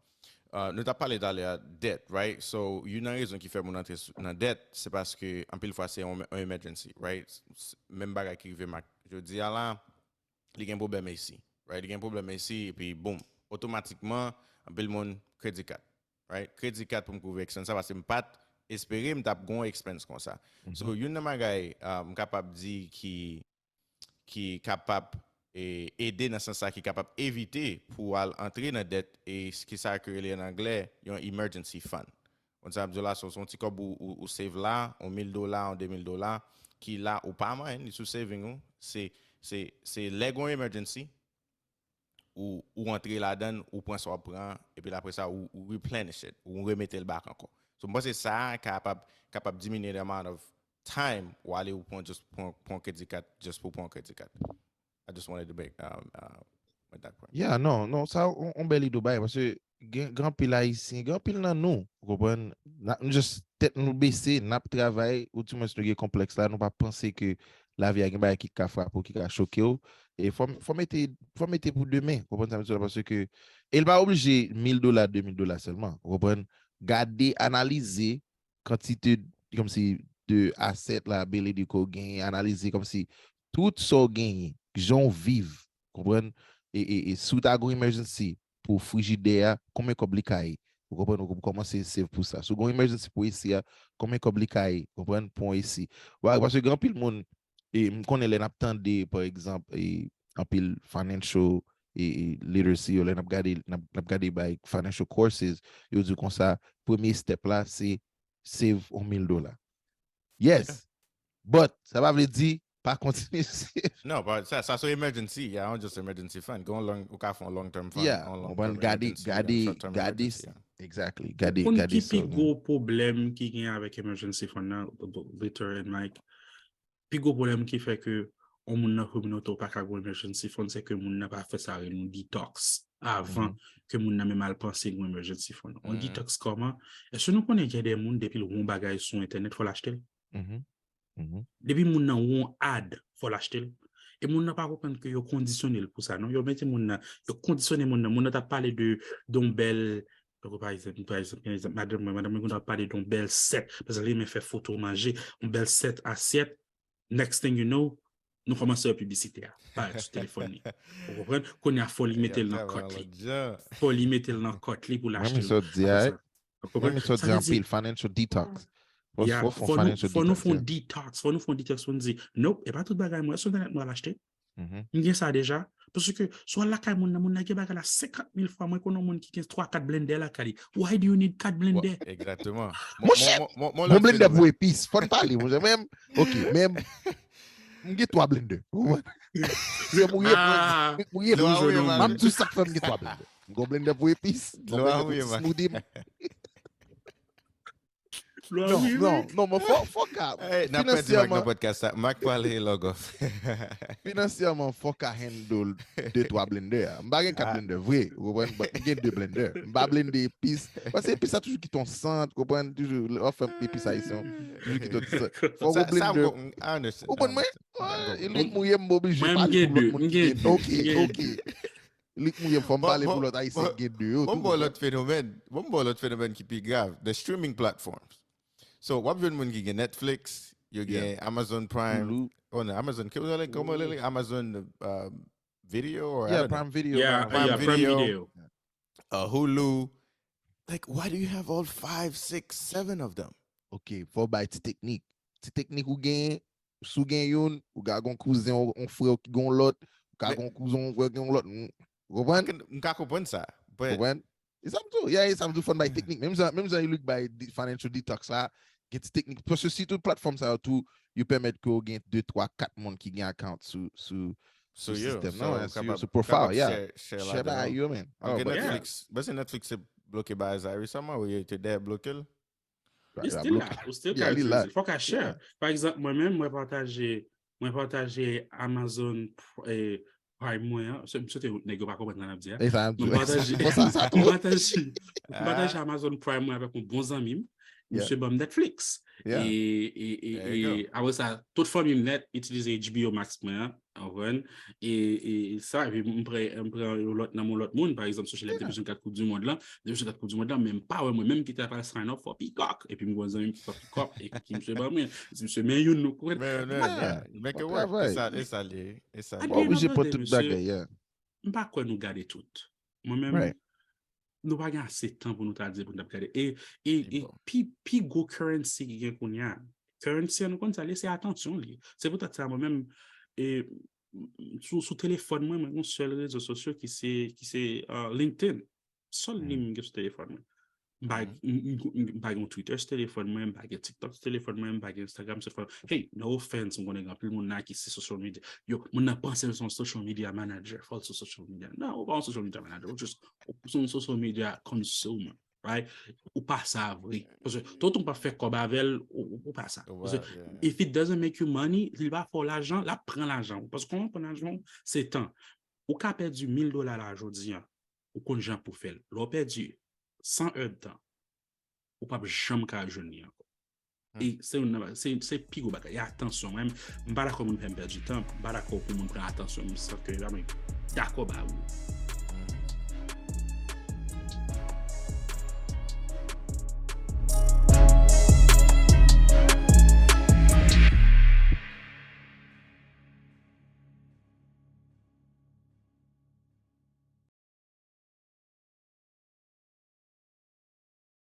Uh, nou t ap pale talè a dèt, right? So, youn nan rezon ki fè moun antre sou- nan dèt, se paske anpil fwa se yon, yon emergency, right? S- s- Menm bagay ki rive m ak jodi a la, li gen pwoblèm isi, right? Li gen pwoblèm isi, epi boom, otomatikman, anpil moun kredi kat, right? Kredi kat pou m kouvri expense sa, paske m pa t espere m t ap gon expense konsa. So, youn nan bagay uh, m kapab di ki, ki kapab e, ede nan sans sa, ki kapab evite pou w al antre nan dèt, e s- ki sa ke rele an anglè yon emergency fund. Konn sa m di w la, se se yon ti kòb ou, ou, ou save la, yon mil dola, yon de mil dola, ki la ou pa manyen, li sou saving ou, se, se, se lè gon emergency, ou, ou antre ladan, ou pran sa w ap pran, epi apre sa, ou, ou replenish it, ou remete l back ankò. So, m panse sa a kapab, kapab diminye the amount of time ou ale ou pran just pran, pran kredi kat, just pou pran kredi kat. I just wanted to make, um, uh, make that point. Yeah, non, non, sa yon yon bèl ide w bay, paske gen gen anpil Ayisyen, gen anpil nan nou, ou konprann? N ap nou just tèt nou bese, n ap travay, ou di mwens nou gen konplèks la, nou pa panse ke lavi a gen bagay ki ka frape w, ki ka choke w. E fò fò mete fò mete pou demen, ou konprann sa m di w la, paske e l pa oblije mil dola, de mil dola sèlman, ou konprann? Gade, analize kantite kòmsi de asset, liability ke w genyen, analize kòmsi tout sa w genyen, jan w viv, konprann? E, e, e si w ta gon emergency pou frijidè a, konbyen kòb li ka ye? Ou konprann? Ou kòmanse save pou sa. Si w gon emergency pou esi a, konbyen kòb li ka ye? Konprann? Pou yon esi. Ou wè, paske gen anpil moun, e m konnen lè n ap tande, pa egzanp, e anpil financial e, e literacy yo, lè n ap gade, n ap, n ap gade bay financial courses, yo di w konsa, premye step la, se save yon mil dola. Yes. But, sa pa vle di, pa kontinye save. Non, pa- sa, sa se emergency. Yeah, yon just emergency fund. Gon long, ou ka fè yon long term fund, Yeah, yon long konprann, term gade, emergency, gade, yon short term gade, emergency, yeah. Exactly, gade, Konn gade ki sa pi w gen. Gwo pwoblèm ki gen avèk emergency fund nan, Victor and Mike? Pi gwo pwoblèm ki fè ke yon moun nan kominote w pa ka gon emergency fund, se ke moun nan pa fè sa rele yon detox avan ke moun nan menm al panse gon emergency fund. Yon detox kòman? Èske nou konnen gen de moun depi l wè yon bagay sou entènèt fò l achte l? Mhm. Mhm. Depi moun nan wè yon ad, fò l achte l. E moun nan pa konprann ke yo kondisyone l pou sa, non. Yo mete moun nan, yo kondisyone moun nan. Moun nan t ap pale de, de yon bèl, tankou pa egzanp, pa egzanp, pa egzanp, madanm mwen, madanm mwen konn ap pale de yon bèl sèt, paske li renmen fè foto manje, yon bèl sèt asyèt. Next thing you know, nou kòmanse wè piblisite a parèt sou telefòn li. Ou konprann? Kounye a, fò li mete l nan kòt li. Fò li mete l nan kòt li pou l achte l. Ou konprann? Sa vle di, anpil financial detox. Fò nou fè yon detox, fò nou fè yon detox pou n di, nope, e pa tout bagay mwen, sou entènèt mwen al achte. M gen sa deja. Paske, si w al lakay moun nan, moun nan gen bagay la senkant mil fwa, mwen konnen yon moun ki gen twa, kat blendè lakay li. Why do you need kat blendè? Exactement. Monchè, bon blendè pou epis, fò n pale, monchè, menm, ok, menm, m gen twa blendè. Mwen, mwen, mwen, m ap di sa k fè m gen twa blendè. M gen blendè pou epis, m gen blendè pou ti smoothie m. Non, non, non, men fò, fò ka. N ap pèdi Mac nan podcast sa. Mac pwale log off. Finansyèman, fò ka handle de twa blendè. M pa gen kat blendè vre, ou konprann? But m gen de blendè. M pa blende epis. Paske epis sa toujou kite yon sant, ou konprann? Toujou, lè w ap fè epis ayisyen, toujou kite yon ti sant. Fò w gon blendè. Ou konprann mwen? Li mouye, m oblije pale pou lòt moun ki gen. Ok, ok. Li k mouye, fò m pale pou lòt ayisyen ki gen de yo tou. Bon, bon, lòt fenomèn. Bon, bon, lòt fenomèn ki pi grav. The streaming platforms. So, w ap jwenn moun ki gen Netflix, yo gen Amazon Prime. Oh, non, Amazon, kòman yo rele? Amazon um, Video? Or, I Yeah, don't know. Prime Video. Yeah, Prime yeah, Prime Video. Video. Uh, Hulu. Like, why do you have all five, six, seven of them? Ok, fò w bay ti teknik. Ti teknik ou genyen, si w gen youn, ou ka gon kouzen, yon frè w ki gon lòt, ou ka gon kouzen, yon frè w ki gon lòt. Ou konprann? M ka konprann sa. But Konprann? E sa m di w, yeah, e sa m di w, fò n bay teknik. Menm jan, menm jan Luc bay di- financial detox la, gen ti teknik. Paske sitou platfòm sa yo tou, yo pèmèt ke w gen de, twa, kat moun ki gen account sou, sou, So, sou yo, sistèm so, nan, ou yeah, sou, kapab- sou profile, kapab yeah. share- share Share ladan bagay yo. Yo, man. Paske Oh, but yeah. Netflix, paske Netflix te bloke bagay sa resaman, ou te dèyè bloke l. Li still la, ou still ka itilize. Fò ka share. Pa egzanp, mwen menm, mwen pataje, mwen pataje Amazon Pr- eh, Prime mwen an. Se- Mwen swete nèg yo pa konprann sa n ap di a. E sa, Mwen pataje, sa, sa, mwen pataje, mwen pataje Amazon Prime mwen avèk yon bon zanmi m. Misye ban m Netflix. E apre sa, tout fanmi m nèt itilize H B O Max mwen an, ou konprann? E sa, epi m pran yon lòt nan yon lòt moun, pa egzanp, sou Channel depi sou kat Koup di Mond lan, depi sou kat Koup di Mond lan, men m pa wè mwen menm ki ta pral sign up for Peacock. Epi m gen zanmi m ki fè Peacock, e ki misye ban mwen, si misye men youn nou konn. Make it work. E sa li ye. Ou pa oblije pran tout bagay. M pa kwè nou gade tout. Mwen menm, nou pa gen ase tan pou nou ta di pou nou t ap gade. E, e, e pi, pi gwo currency ki gen kounye a. Currency an nou konn sa li ye, se atansyon li. Se poutèt sa mwen menm, e, sou, sou telefòn mwen, mwen gen yon sèl rezo sosyo ki se, ki se uh, LinkedIn. Sèl li m gen sou telefòn mwen. M pa gen Twitter sou telefòn mwen, m pa gen TikTok sou telefòn mwen, m pa gen Instagram sou telefòn mwen. Hey, no offense, m konnen gen anpil moun la ki se social media. Yo, moun nan panse l se yon social media manager, fò l se social media. Non, ou pa yon social media manager, ou just ou se yon social media consumer, right? Ou pa sa vre. Paske tout ou pa fè kòb avè l, ou pa sa. Paske if it doesn't make you money, li pa fè w lajan, l ap pran lajan ou. Paske kòman pran lajan ou, se tan. Ou ka pèdi mil dola la jodi a, ou konn jan pou fè l. Lè w pèdi san èdtan, ou p ap janm ka jwenn li ankò. E se youn nan, se, se pi gwo bagay. E atansyon, mwen, m pa dakò moun fè m pèdi tan, m pa dakò pou moun pran atansyon m, sa ke, mwen dakò ba ou.